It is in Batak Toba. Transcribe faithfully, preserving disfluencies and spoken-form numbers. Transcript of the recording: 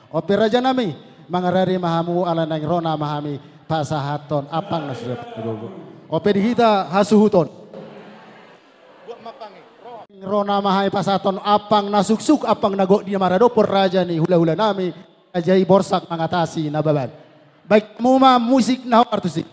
Ope raja nami, mangarade ma hamu ala naeng ro nama hami pasahathon ampang na suksuk. Ope di hita hasuhuton. Ro nama hami pasahathon ampang na suksuk, ampang na gok di na maradophon raja ni hulahula nami, raja i Borsak Mangatasi Nababan. Baen hamu ma musik na hot tusi.